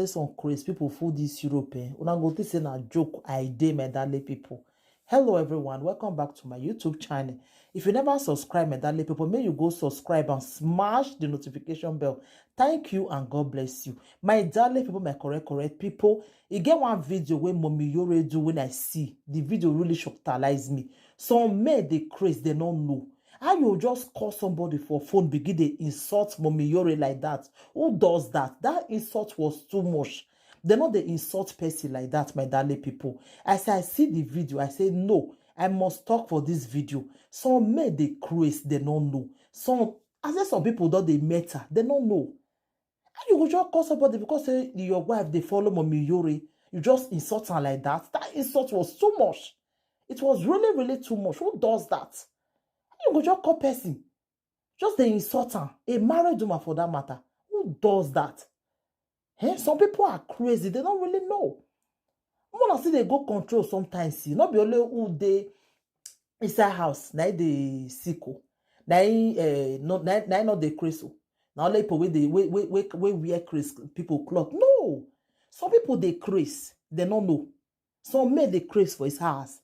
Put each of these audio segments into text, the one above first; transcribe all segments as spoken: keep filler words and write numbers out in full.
Some craze people full this Europe, eh? Una go think say na joke I dey, my darling people. Hello everyone, welcome back to my YouTube channel. If you never subscribe, my darling people, make you go subscribe and smash the notification bell. Thank you and God bless you. My darling people, my correct, correct people, e get one video wey Mommy Yore do when I see. The video really shocktalize me. Some men dey craze, they no know. How you just call somebody for phone, begin dey insult Mommy Yore like that? Who does that? That insult was too much. They no dey insult person like that, my darling people. As I see the video, I say, "No, I must talk for this video." Some men dey craze, they no know. Some, I say some people don dey matter, they no know. How you go just call somebody because say your wife dey follow Mommy Yore, you just insult her like that? That insult was too much. It was really, really too much. Who does that? How you go just call person? Just dey insult am. A married woman for that matter. Who does that? Eh? Some people are crazy. They don't really know. Una still dey go control sometimes. See, not be only who dey inside house, na e dey sick o. Na e, eh, no, na, na e no dey craze o. Na only people wey dey, wey, wey, wey, wey wear craze people cloth. No. Some people dey craze. They no know. Some men dey craze for his house.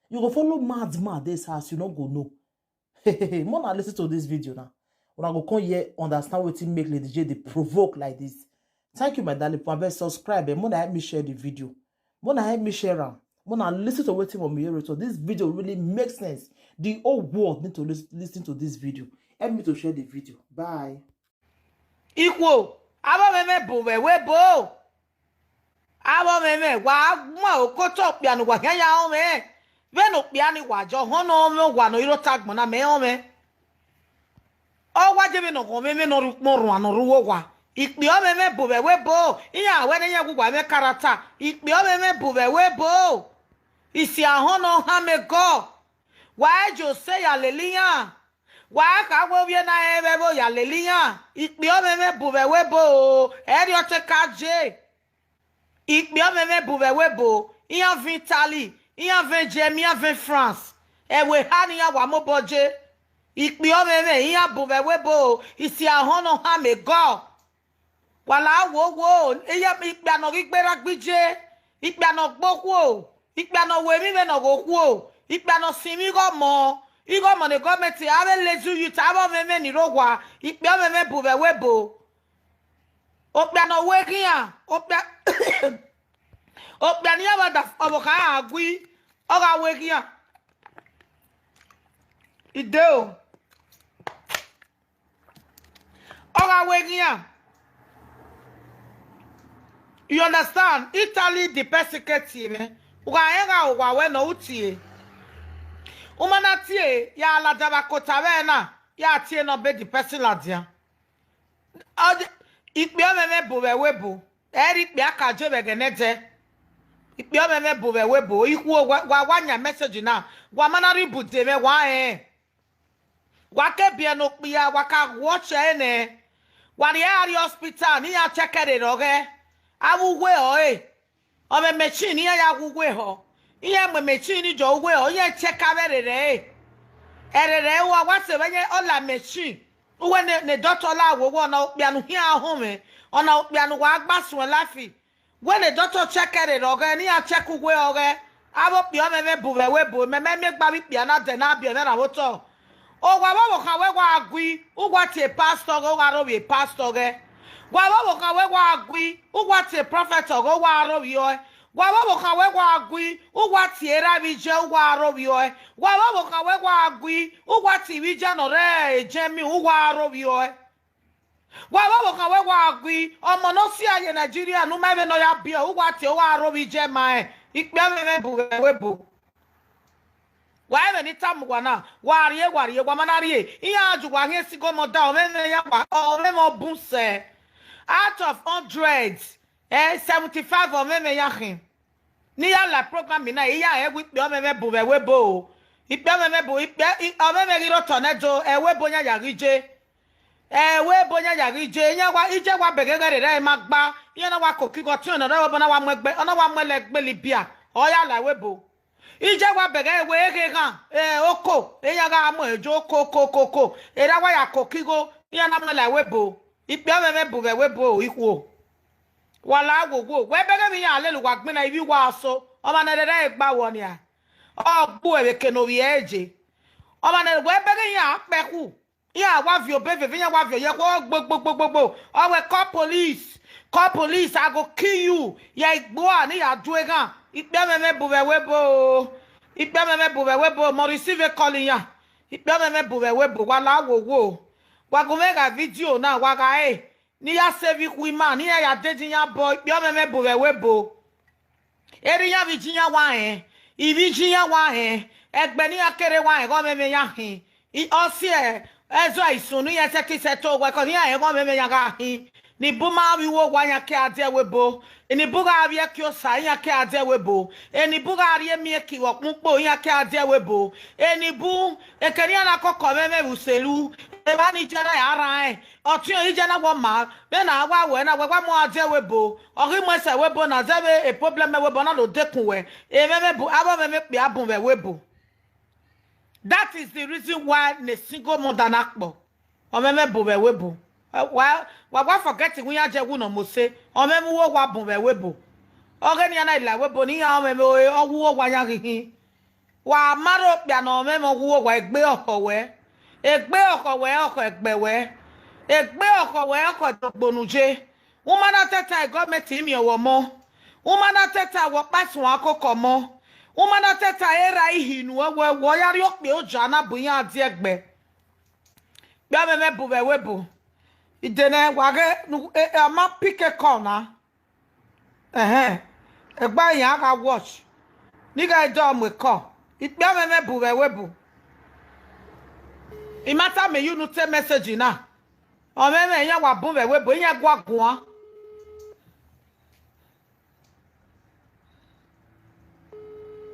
You go follow madman dey his house, you no go know. More na listen to this video now. Una go come here understand wetin make Lady J dey provoke like this. Thank you, my darling. Please subscribe and more na help me share the video. More na help me share am. More na listen to wetin Mommy Yore talk. This video really makes sense. The whole world need to lis- listen to this video. Help me to share the video. Bye. Ikhuo, avbe ọmwẹmwẹ bu vbe ẹvbo ebo. Avbe ọmwẹmwẹ, wa ma okotọ okpia ne uwa khian ya rọnmwẹ. Vbene okpia ni wa jọ họn ne ọmwẹ owa ne ọ i rre otọ agbọn na, mẹ rọnmwẹ. Ọ wa je vbene ọ ghọnmwẹ, vbene ọ rre ukpọn orhuan ne ọ rre uwu owa. Ikpia ọmwẹmwẹ bu vbe ẹvbo ebo, iran wẹ ne iran gu uwa mwẹ karata. Ikpia ọmwẹmwẹ bu vbe ẹvbo ebo. Isi ahọn ne ọ hama egọ. Wa i je ose ya lele iran. Wa kha wẹ ovbi ena rẹn vbe ẹvbo ya lele iran. Ikpia ọmwẹmwẹ bu vbe ẹvbo ebo o, ẹrriọ te ka je. Ikpia ọmwẹmwẹ bu vbe ẹvbo ebo, iran vẹn Italy, iran vẹn Germany, iran vẹn France. Ẹvbo eha ne iran wa mobọ je. Ikpia ọmwẹmwẹ iran bu vbe ẹvbo ebo o, isi ahọn ne ọ hama egọ. Wa la wo wo, iye ikpia ne ọ ghi gberra gbe iye, ikpia ne ọ gbe okhuo, ikpia ne ọ ru emwi vbene ọ ghe okhuo, ikpia ne ọ sinmwi igho ọmọ, igho ọmọ ne gọọmenti avbe lazy youth, avbe ọmwẹmwẹ ni rre owa, ikpia ọmwẹmwẹ bu vbe ẹvbo ebo. Okpia ne ọ ru eghian, okpia, okpia ne iran vbe da ọvbokhan ra gui, ọ gha ru eghian. Ideo. Ọ gha ru eghian. You understand? Italy the person ke tie mwẹ. U gha rẹn gha owa wẹ ne u tie. U ma na tie, ya ladian vbe akota vbe na, ya tie ne ọ be the person ladian. Ọ de, ikpia ọmwẹmwẹ bu vbe ẹvbo ebo. Ẹ i re ikpia ka je vbe ẹghẹ ne ẹdẹ. Ikpia ọmwẹmwẹ bu vbe ẹvbo ebo. Ikhuo wa, wa, wa yan message na. Wa ma na rhie ibude mwẹ, wa rẹn. Wa ke biẹ ne okpia, wa ka watch ẹre nẹ. Wa rhie ẹre rrie hospital, ne iran check ẹre rre ọghẹ. Avbe uwu ẹre ọre. Ọ mwẹ machine ne iran ya gu uwu ehọ. Iran mu machine ni jọ uwu ehọ, iran check avbe ẹre rre ẹre. Ẹre rre ẹre, wa, wa sẹ vbe iran ọ la machine. Uwẹ ne, ne doctor la wo, wo, ọna okpia ne u khian họn mwẹ, ọna okpia ne uwa gba suẹn life. Wẹ ne doctor check ẹre rre ọghẹ, ne iran check uwu ehọ ọghẹ. Avbe okpia ọmwẹmwẹ bu vbe ẹvbo ebo, mẹ, mẹ miẹn gbe avbe ikpia na dẹ ne a biẹ mwẹ ra vbe otọ. Owa vbe ọvbokhan wẹ wa gui, u wa tie pastor ọghẹ, u gha rre ovbi pastor ọghẹ. Wa vbe ọvbokhan wẹ wa gui, u wa tie prophet ọghẹ, u wa rre ovbi ọe. Wa vbe ọvbokhan wẹ wa gui, u wa tie erha vbe iye, u wa rre ovbi ọe. Wa vbe ọvbokhan wẹ wa gui, u wa tie ivbi iye ne ọ rre ejẹn miẹn, u wa rre ovbi ọe. Wa vbe ọvbokhan wẹ wa gui, ọmọ ne ọ sia ye Nigeria ne u ma vbe ne ọ ya biẹ, u wa tie, u wa rre ovbi iye ma rẹn. Ikpia ọmwẹmwẹ bu vbe ẹvbo ebo. Wa ẹmwẹ ne I tama uwa na, wa rrie, wa rrie, wa ma na rrie. Iran ju wa khian single mother, ọmwẹmwẹ iran wa, ọmwẹmwẹ ọ bun sẹ. Out of hundred, eh, seventy-five ọmwẹmwẹ iran khin. Ne I ya la program na, I ya rẹn wẹ ikpia ọmwẹmwẹ bu vbe ẹvbo ebo o. Ikpia ọmwẹmwẹ bu, ikpia, i, ọmwẹmwẹ ghi rre otọ nẹ do, ẹvbo ebo iran ya ghi je. Ẹvbo ebo iran ya ghi je, iran wa, iye wa bẹghe ẹghẹ rere ẹre ma gba, iran na wa koko igho ọtiọnrẹn ne ọ rre ẹvbo ebo na wa mu ẹgbe, ọ na wa mu ẹlẹ gbe Libya, ọ ya la ẹvbo ebo. Iye wa bẹghe ẹre wẹ eghe eghan, eh, oko, iran gha mu ẹre je oko, oko, oko, oko. Erha wa ya koko igho, iran na mu la ẹvbo ebo. Ikpia ọmwẹmwẹ bu vbe ẹvbo ebo ikhuo. Wa la wo wo, wẹ bẹghe emwi iran lele uwa gbinna ivbi uwa aso, ọmwa ne ẹrẹrẹ gba wọ nian, ọ gbe uẹ vbe eke ne ovbi ẹre je. Ọmwa ne wẹ bẹghe iran kpẹkhu, iran wa viọ obọ veve, iran wa viọ ye ẹkhuẹ gbogbogbogbo. Ọ wẹ, "Call police, call police, I go kill you." Ya igbua ne ya du eghan, ikpia mwẹ mwẹ bu vbe ẹvbo ebo o. Ikpia mwẹ mwẹ bu vbe ẹvbo ebo, mọ receive call iran. Ikpia mwẹ mwẹ bu vbe ẹvbo ebo, wa la wo wo. Wa gu mwẹ gha video na, wa gha re ne I ya sẹ vbe ikhuo ima, ne iran ya dede iyan bọ, ikpia mwẹ mwẹ bu vbe ẹvbo ebo. Erha iran vbe iye iran wa rẹn, ivbi iye iran wa rẹn, ẹgbẹ ne iran kere wa rẹn, ọghe ọmwẹmwẹ iran khin. I, ọ siẹ, ẹzọ isun ne iran sẹtin sẹtin owẹ, cause iran rẹn ọghe ọmwẹmwẹ iran gha khin. Eni bu ma vbe uwu owa, iran ke a die ẹvbo ebo. Eni bu gha vbiẹ ẹki osa, iran ke a die ẹvbo ebo. Eni bu gha rhie emiẹki vbe ọkpẹn ukpo, iran ke a die ẹvbo ebo. Eni bu, eke ne iran na kọkọ ọmwẹmwẹ vbe uselu, evba ni iye na ya rran rẹn, ọtiọnrẹn iye na wẹ ọ maa, vbene a wa wẹ na, wẹ wa mu a die ẹvbo ebo. Ọ ghi mu ẹsẹ ẹvbo ebo na, zẹvbe problem ẹvbo ebo na do dekun wẹ. Emwẹmwẹ ebo, avbe ọmwẹmwẹ okpia bun vbe ẹvbo ebo. That is the reason why ne single mother na kpọ. Ọmwẹmwẹ bu vbe ẹvbo ebo. Ẹ, wa, wa, wa forget wẹ iran jẹ wu ne ọ mose. Ọmwẹmwẹ uwu owa bun vbe ẹvbo ebo. Ọghe ne iran na la ẹvbo ebo, ne iran ọmwẹmwẹ ọghe uwu owa iran ghi khin. Wa ma rho okpia ne ọmwẹmwẹ ọghe uwu owa, egbe ọkhọ wẹ. Egbe ọkhọ wẹ, ọkhọ ẹgbẹ wẹ. Egbe ọkhọ wẹ, ọkhọ ẹdogbo ne u ye. Uma na tẹta gọọmenti miẹn ọmọ. Uma na tẹta wẹ ọkpa suẹn akoko ọmọ. Uma na tẹta erha ihi nuẹn wẹ, wẹ ọ ya rhie okpia oja na bu iran die ẹgbẹ. Ikpia mwẹ mwẹ bu vbe ẹvbo ebo. Ide nẹ, wa ghe, ne u, e, e, ọ ma pick call na. Ẹhẹn. Egba iran gha watch. Ne I gha do mu call. Ikpia mwẹ mwẹ bu vbe ẹvbo ebo. I ma tama unu te message na. Ọmwẹmwẹ iran wa bun vbe ẹvbo ebo, iran gua guan.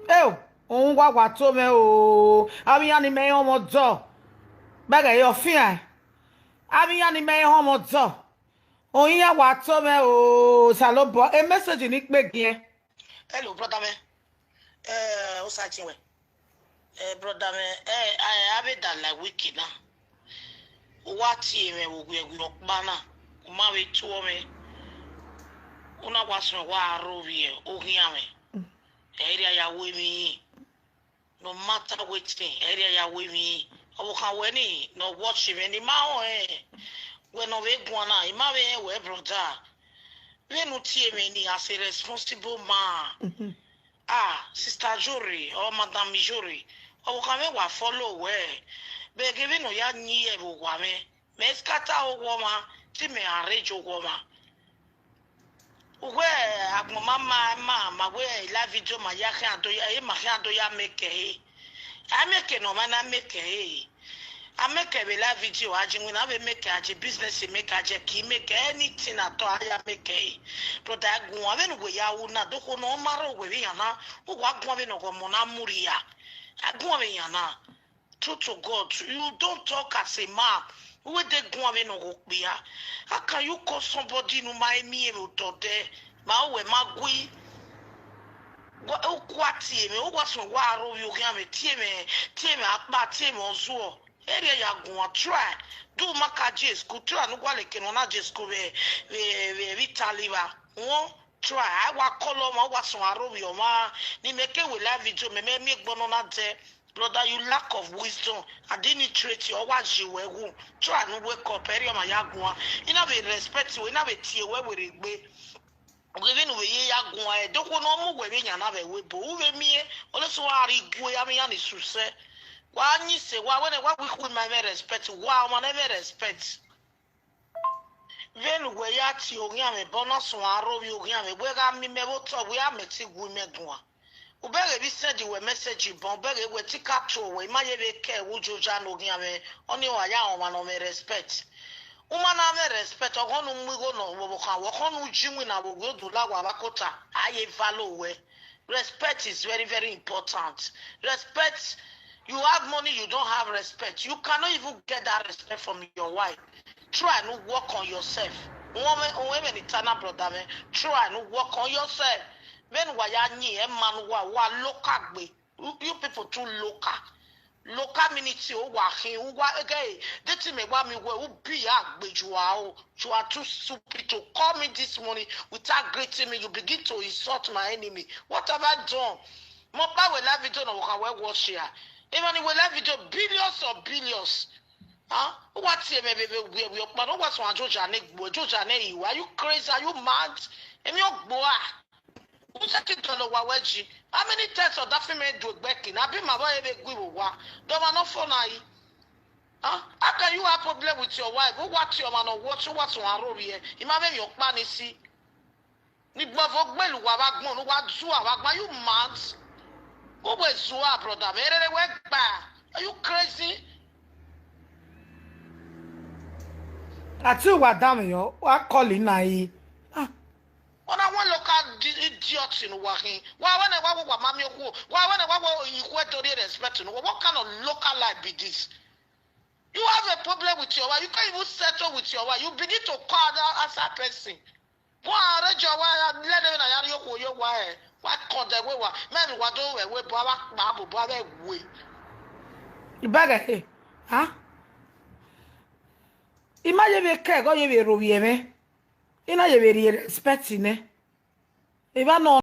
Eo, uhunmwu wa wa to mwẹ o. Avbe iran ni mẹ i họn mwẹ ọdọ. Bẹghe ẹre ọ fian. Avbe iran ni mẹ i họn mwẹ ọdọ. Oyin iran wa to mwẹ o, Osanobua, e message ni kpe giẹn. Hello, brother mwẹ. Eh, Osa Chinwe. Eh, brother mwẹ, eh, a, a vbe da la week na. U wa tie mwẹ vbe owiẹwiẹ ọkpa na, u ma vbe tuọ mwẹ. U na wa suẹn wa rro vbe oghian mwẹ. Ẹ i rhie ya ru emwi. No matter wetin, ẹ i rhie ya ru emwi. Ọvbokhan wẹ ni, ne ọ watch mwẹ ni, ma họn ẹn. Wẹ ne ọ vbe guan na, I ma vbe họn wẹ, brother. Vbene u tie mwẹ ni, as a responsible man. Ah, sister Iyore or madam Iyore, ọvbokhan mwẹ wa follow wẹ, vbe ẹghẹ vbene ọ ya yin vbe owa mwẹ, mẹ scatter owa ọmwa, te imẹ arrange owa ọmwa. Uwẹ agbọn ma ma ma ma wẹ live video ma ya khian do ya, e ma khian do ya make ẹre. A make ne ọmwa na make ẹre. A make vbe live video, a je iwinna vbe make, a je business make, a je ki make anything at all, a ya make ẹre. Brother, guan vbene uwẹ ya ru na, dokhuo ne ọ ma rre uwẹ vbe iran na, uwa guan vbene ọghọmọ na mu rria. A guan vbe iran na. True to God, you don't talk as a man. Uwẹ de guan vbene ọghọ okpia. How can you call somebody ne u ma miẹn vbe odọ dẹ, ma uwẹ ma gui? Wa, u kua tie mwẹ, u wa suẹn wa rro vbe oghian mwẹ, tie mwẹ, tie mwẹ akpa, tie mwẹ ọzuọ. Erriọ ya guan, try. Do ma ka je school, try ne u gualọ eke ne ọ na je school vbe, vbe, vbe, vbe Italy vba. Won try, a wa call ọmwa, u wa suẹn arro vbe ọmwa, ne imẹ ke wẹ live video, mẹ, mẹ miẹn egbe ne ọ na dẹ. Brother, you lack of wisdom. I didn't treat you. Ọ wa je wẹ wu. Try ne u wake up. Erriọ ma ya guan. I na vbe respect wẹ, I na vbe tie wẹ werriegbe. Uwẹ vbene uwẹ ye ya guan ẹdẹ, okhuo ne ọ mu uwẹ vbe yan na vbe ẹvbo ebo, u vbe miẹn, ọlọsẹ wa rhie igue, avbe iran ni susẹ. Wa yin sẹ, wa wẹ nẹ, wa wi khu ima ẹmwẹ respect, wa ọmwa ne ẹmwẹ respect. Vbene uwẹ ya tie oghian mwẹ, bọ na suẹn arro vbe oghian mwẹ, wẹ gha miẹn imẹ vbe otọ, wẹ a mẹ te gu imẹ guan. U bẹghe vbe send wẹ message bọ, u bẹghe wẹ te I ka tuẹ wẹ, I ma ye vbe kẹ vbe ujoja ne oghian mwẹ, ọnii wa ya rẹn ọmwa ne ọ mwẹ respect. U ma na mwẹ respect, ọghọ ne u mu igho ne ọvbokhan, ọghọ ne u ji iwinna vbe owie odula wa vbe akota, a ye valo wẹ. Respect is very, very important. Respect, you have money, you don't have respect. You cannot even get that respect from your wife. Try and work on yourself. Wọ́n mẹ, òun ẹ̀mẹ̀ ni tana brother mẹ. Try and work on yourself. Vbene uwa ya yin ẹmwẹ ne uwa, uwa loka gbe. You, you people too local. Local minute, uwa khin, uwa, okay, deti mẹ wa mi wẹ, u bi ya gbe, you are, you are too stupid to call me this morning without greeting me. You begin to insult my enemy. What have I done? Mẹ ọkpa wẹ live video na, wa kha wẹ watch ya. Emwa ni wẹ live video, billions of billions. Huh? Uwa tie mẹ vbe, vbe, vbe, vbe ọkpa na, uwa sẹ joja ne gbo, joja ne iwa. Are you crazy? Are you mad? Emwi ogbo a. U sẹtin dọlọ owa wẹ ji. How many times ọdafẹn mwẹ do egbe kin? A bi ma vbe ẹ vbe gu vbe owa. Dọmwa ne ọ fo na yi. Huh? How can you have problem with your wife? Uwa tie ọmwa ne ọ watch, uwa sẹ ọmwa roro vbiẹ. I ma vbe emwi ọkpa ni si. Ni gbọvo gbele uwa vbe agbọn, ne uwa zua vbe agbọn. Are you mad? Uwẹ zua, brother. Vbe rere wẹ gba. Are you crazy? Ati uwa danmwẹ yọ, wa call na yi. Ah, Ọna wọn local di-, idiot ne uwa khin. Wa wẹ ne wa wẹ wa ma miẹn okhuo. Wa wẹ ne wa wẹ ikhuo do rhie respect ne uwa. What kind of local life be this? You have a problem with your wife. You can't even settle with your wife. You begin to call that outside person. Wa rre jọ wa ya lẹ ne na ya rhie okhuo ye owa ẹ. Wa kọdẹ wẹ wa. Mẹ ne wa do wẹ wẹ bọ, a wa kpa bọ, bọ a vbe we. Ibẹghe he. Ha? I ma ye vbe kẹ ẹghẹ, ọ ye vbe rhovbiẹ mwẹ. I na ye vbe rhie respect nẹ. Evba nọ